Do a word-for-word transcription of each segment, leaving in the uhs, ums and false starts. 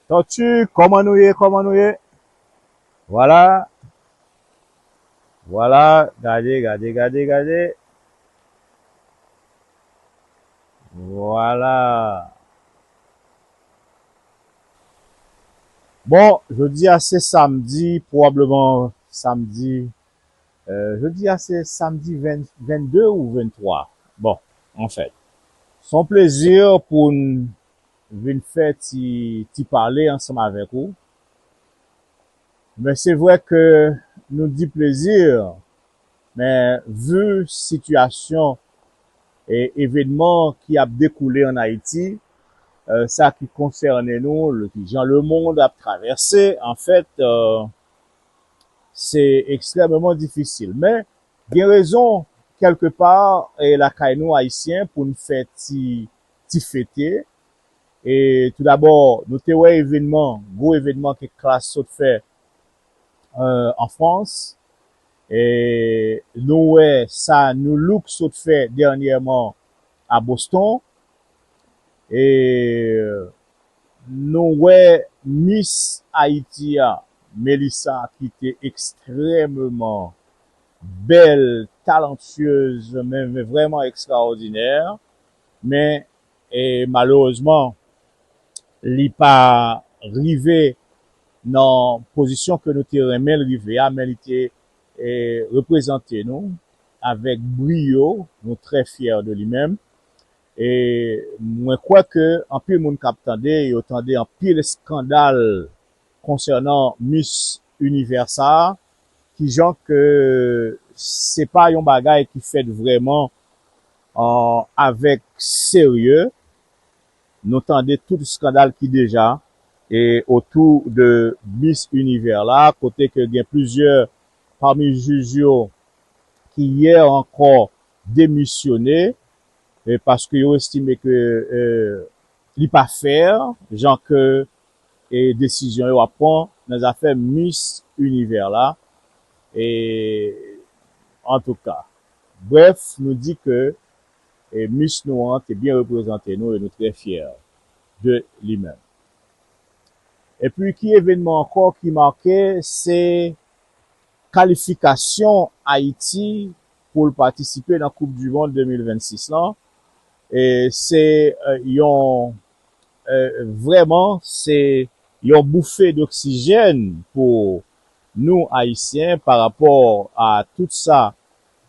Tòti, kòman nou ye? Kòman nou ye? Vwala. Vwala, gade, gade, gade, gade. Vwala. Bon, jodi a se samdi, pwobableman samdi. Euh, jodi a se samdi ven, vennde ou venntwa. Bon, anfèt, se yon plezi pou n vin fè ti, ti pale ansanm avèk ou. Men se vre ke nou di plezi, men vi sitiyasyon e evènman ki ap dekoule ann Ayiti, euh, sa ki konsène nou, le, jan lemonn ap travèse, anfèt, euh, se ekstrèmeman difisil. Men, gen rezon, kèlkepa, e lakay nou, Ayisyen, pou n fè ti, ti fete. E toudabò, nou te wè evènman, gwo evènman ke Klass sot fè, euh, an Frans. E nou wè sa New Look sot fè dènyèman a Boston. E nou wè Miss Ayiti a, Melissa, ki te ekstrèmeman bèl, talantyez, men, men vrèman ekstraòdinè. Men, e, malerezman, li pa rive nan pozisyon ke nou te renmen l rive a, men li te, e, reprezante nou avèk briyo, nou trè fyè de li menm. E mwen kwè ke anpil moun k ap tande, yo tande anpil eskandal konsènan Miss Univers sa a, kijan ke se pa yon bagay ki fèt vrèman, euh, avèk serye. Nou tande tout eskandal ki deja, e, otou de Miss Univers la, kote ke gen plizyè pami jij yo ki yè ankò demisyone, e, paske yo estime ke, e, li pa fè, jan ke, e, desizyon yo ap pran nan zafè Miss Univers la. E, antouka, brèf, nou di ke, e, Miss nou an te byen reprezante nou e nou trè fyè de li menm. Epi, ki evènman ankò ki make? Se kalifikasyon Ayiti pou l patisipe nan Koup di Mond de mil vennsis lan. E se, e, yon, e, vrèman, se yon boufe doksijèn pou nou Ayisyen pa rapò a tout sa,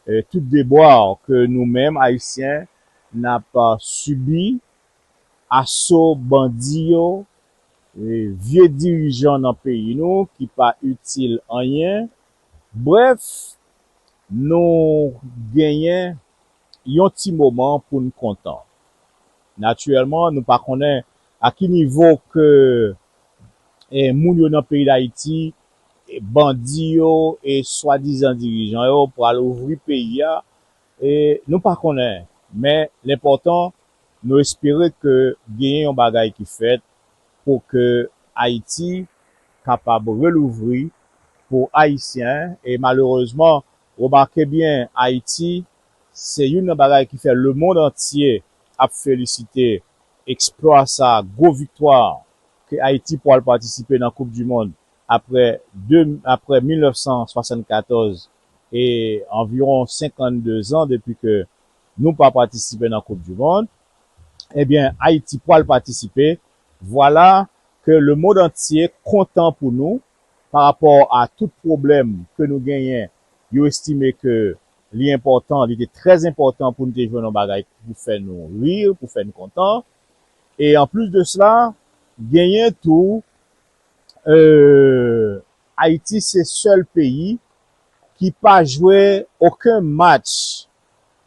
e, tout debwa ke nou menm Ayisyen n ap, a, sibi, aso bandi yo, e, vye dirijan nan peyi nou ki pa itil anyen. Brèf, nou genyen yon ti moman pou n kontan. Natirèlman, nou pa konnen a ki nivo ke, e, moun yo nan peyi Dayiti, e, bandi yo e swadizan dirijan yo pral ouvri peyi a. E nou pa konnen, men lenpòtan, nou espere ke genyen yon bagay ki fèt pou ke Ayiti kapab relouvri pou Ayisyen. E malerezman, remake byen, Ayiti, se youn nan bagay ki fè lemonn antye ap felisite eksplwa sa, gwo viktwa ke Ayiti pral patisipe nan Koup di Mond apre de, apre mil nèf san swasannkatòz, e anviwon senkannde zan depi ke nou pa patisipe nan Koup di Mond. Ebyen, Ayiti pral patisipe. Vwala ke lemonn antye kontan pou nou pa rapò a tout pwoblèm ke nou genyen. Yo estime ke li enpòtan, li te trè enpòtan pou nou te jwenn yon bagay pou fè nou ri, pou fè nou kontan. E anplis de sela, genyen tou, e, Ayiti se sèl peyi ki pa jwe okenn match.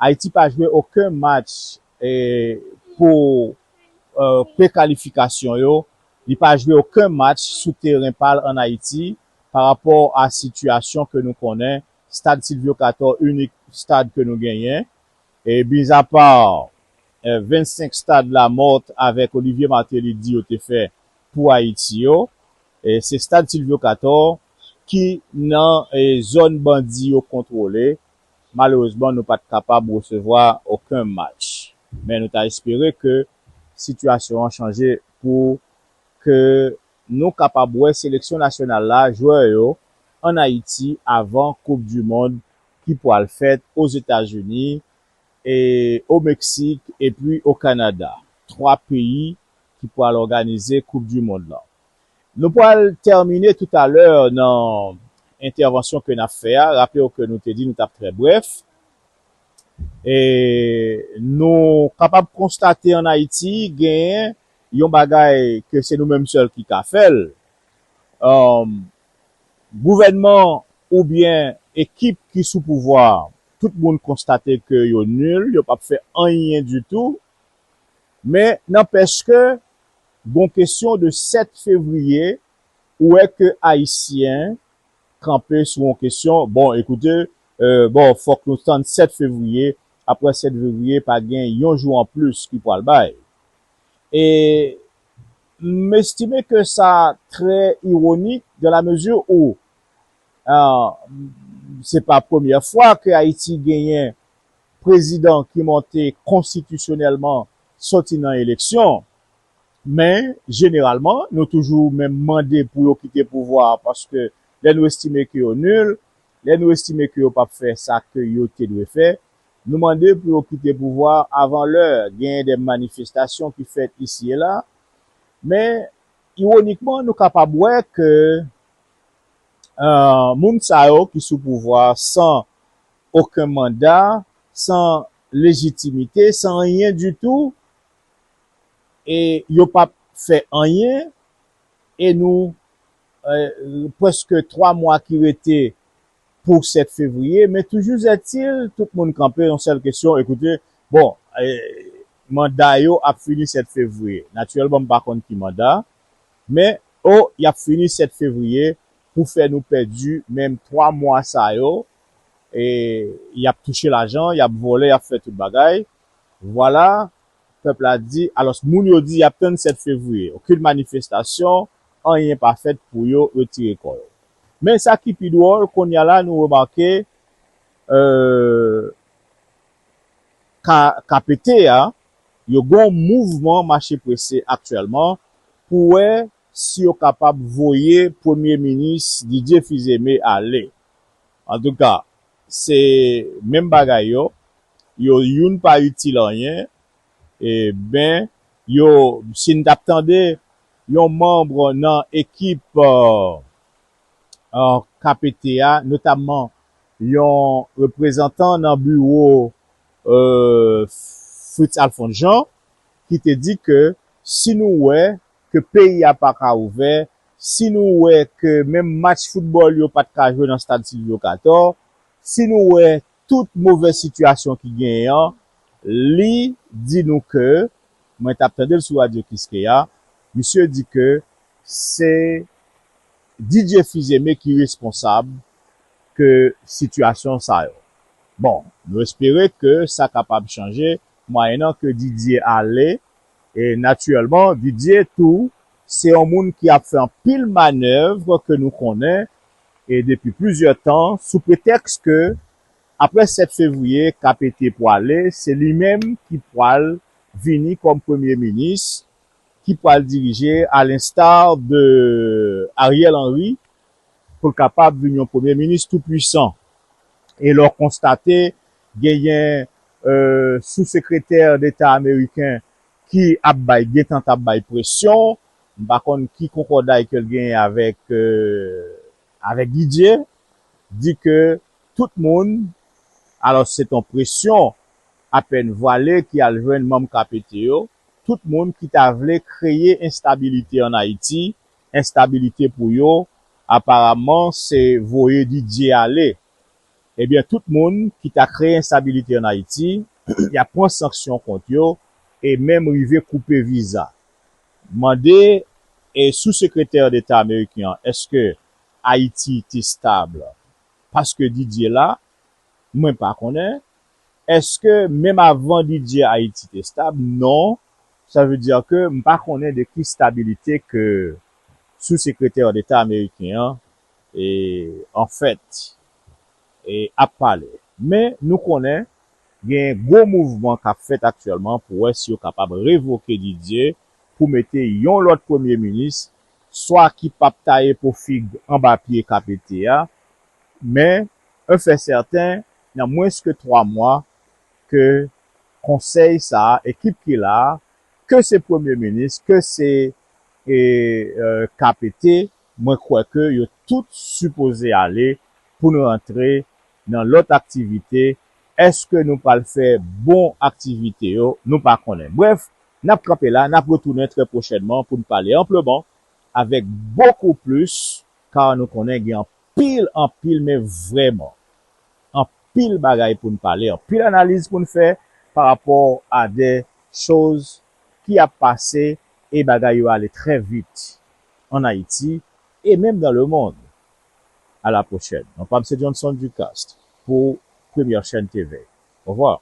Ayiti pa jwe okenn match, e, pou, e, prekalifikasyon yo. Li pa jwe okenn match sou teren pa l ann Ayiti pa rapò a sitiyasyon ke nou konnen. Stad Sylvio Cator, inik stad ke nou genyen. E mizapa, e, vennsenk stad Lamothe avèk Olivier Martelly di yo te fè pou Ayiti yo, e se stad Sylvio Cator ki nan, e, zòn bandi yo kontwole. Malerezman, nou pa t kapab resevwa okenn match. Men nou ta espere ke sitiyasyon an chanje pou ke nou kapab wè seleksyon nasyonal la, jwè yo, ann Ayiti avan Koup di Mond ki pral fèt Ozetazini, e o Meksik, epi o Kanada. Twa peyi ki pral òganize Koup di Mond lan. Nou pral tèmine toutalè nan entèvansyon ke n ap fè a. Raple w ke nou te di nou t ap trè brèf. E nou kapab konstate ann Ayiti genyen yon bagay ke se nou menm sèl ki ka fè l. Gouvènman oubyen ekip ki sou pouvwa, tout moun konstate ke yo nil, yo p ap fè anyen ditou. Men nanpèske, gon kesyon de sèt fevriye, ou wè ke Ayisyen kanpe sou yon kesyon, bon, ekoute, bon, fòk nou tann sèt fevriye, apre sèt fevriye, pa gen yon jou anplis ki pral bay. E m estime ke sa trè ironik dans la mesure où se pa premyè fwa ke Ayiti genyen prezidan ki monte konstitisyonèlman soti nan eleksyon. Men, jeneralman, nou toujou menm mande pou yo kite pouvwa a, paske lè nou estime ke yo nil, lè nou estime ke yo p ap fè sa ke yo te dwe fè, nou mande pou yo kite pouvwa a avan lè. Genyen de manifestasyon ki fèt isi e la, men, iwonikman, nou kapab wè ke moun sa yo ki sou pouvwa san okenn manda, san lejitimite, san anyen ditou, e yo p ap fè anyen, e nou, prèske twa mwa ki rete pou sèt fevriye, men toujou ètil, tout moun kanpe yon sèl kesyon, ekoute, bon, manda yo ap fini sèt fevriye. Natirèlman, m pa konn ki manda, men, o, y ap fini sèt fevriye pou fè nou pèdi menm twa mwa sa yo, e y ap touche lajan, y ap vòlè, y ap fè tout bagay. Vwala, pèp la di, alò, moun yo di y ap tann sèt fevriye, okenn manifestasyon, anyen pa fèt pou yo retire kò yo. Men sa ki pi dwòl, kounye a la, nou remake, K P T a, yo gen yon mouvman mache prese aktyèlman pou wè si yo kapab voye Premye Minis Didier Fils-Aimé ale. Antouka, se menm bagay yo, yo youn pa itil anyen, e ben, yo, si n t ap tande yon manm nan ekip K P T a, notamman yon reprezantan nan biwo Fritz Alphonse Jean, ki te di ke si nou wè ke peyi a pa ka ouvè, si nou wè ke menm match foutbòl yo pa t ka jwe nan stad Sylvio Cator, si nou wè tout movèz sitiyasyon ki genyen an, li di nou ke, mwen t ap tande l sou Radyo Kiskeya, misye di ke se Didier Fils-Aimé ki responsab ke sitiyasyon sa yo. Bon, nou espere ke sa kapab chanje mwayennan ke Didier ale. E natirèlman, Didier tou, se yon moun ki ap fè anpil manèv ke nou konnen, e depi plizyè tan, sou pretèks ke apre sèt fevriye, K P T pwale, se li menm ki pwal vini kòm premye minis, ki pral dirije, à l'instar de Ariel Henry, pou l kapab vin yon premye minis tou pwisan. E lè w konstate, genyen sou sekretè deta ameriken ki ap bay, gentan t ap bay presyon, m pa konn ki konkòday ke l genyen avèk, avèk Didier, di ke tout moun, alò se t on presyon apèn vwale ki al jwenn manm K P T yo, tout moun ki ta vle kreye enstabilite ann Ayiti, enstabilite pou yo, aparamman se voye Didier ale. Ebyen, tout moun ki ta kreye enstabilite ann Ayiti, y ap pran sanksyon kont yo e menm rive koupe viza. Mande e sou sekretè deta ameriken an, èske Ayiti te stab paske Didier la? Mwen pa konnen. Èske menm avan Didier Ayiti te stab? Non. Sa vle di ke m pa konnen de ki stabilite ke sou sekretè deta ameriken an, e, anfèt, e, ap pale. Men nou konnen gen gwo mouvman k ap fèt aktyèlman pou wè si yo kapab revoke Didier pou mete yon lòt premye minis swa ki p ap taye po fig anba pye K P T a, men un fait certain, nan mwens ke twa mwa ke konsèy sa a, ekip ki la a, ke se premye minis, ke se e, e, K P T, mwen kwè ke yo tout sipoze ale pou n rantre nan lòt aktivite. Èske nou pral fè bon aktivite yo? Nou pa konnen. Brèf, n ap kanpe la, n ap retounen trè pwochènman pou n pale anpleman avèk bokou plis, ka nou konnen gen anpil, anpil, men vrèman, anpil bagay pou n pale, anpil analiz pou n fè pa rapò a de choz ki ap pase e bagay yo ale trè vit an Ayiti e menm dans le monde. À la prochaine. Non pa m se Johnson Ducaste pou Premyè Chèn T V. Au revoir.